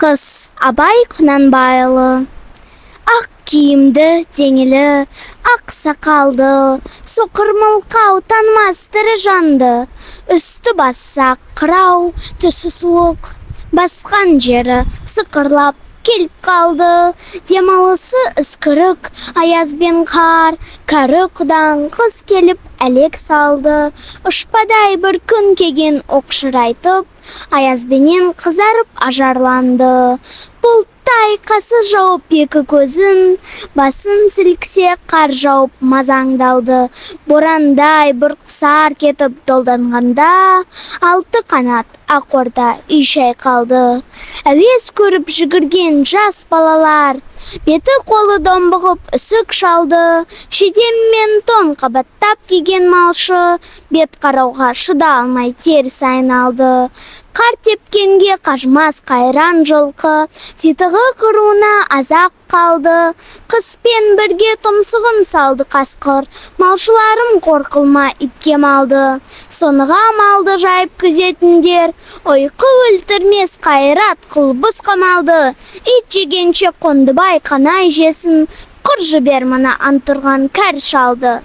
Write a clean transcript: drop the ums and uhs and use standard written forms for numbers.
Қыс. Абай Құнанбайұлы. Ақ киімді, денелі, ақ сақалды, соқыр мылқау танымас тірі жанды. Үсті басы ақ қырау, түсі суық, басқан жері сықырлап келіп қалды. Демалысы үскірік, аяз бен қар, кәрі құдаң қыс келіп әлек салды. Ұшпадай бір күн кеген оқшырайтып, аязбенен қызарып ажарланды. Бұлттай қасы жауып екі көзін, басын сілксе қар жауып мазаңды алды. Борандай бұрқ-сарқ етіп долданғанда, алты қанат ақ орда үй шайқалды. Әуес көріп жүгірген жас балалар, беті қолы домбығып үсік шалды. Шидем мен тон қабаттап киген малшы, бет қарауға шыда алмай теріс айналды. Қар тепкенге қажымас қайран жылқы, титығы құруына аз-ақ қалды. Қыспен бірге тұмсығын салды қасқыр, малшыларым қор қылма итке малды. Соныға малды жайып күзетіңдер, ұйқы өлтірмес қайрат қыл бұз қамалды. Ит жегенше Қондыбай қанай жесін, құр жібер мына антұрған кәрі шалды.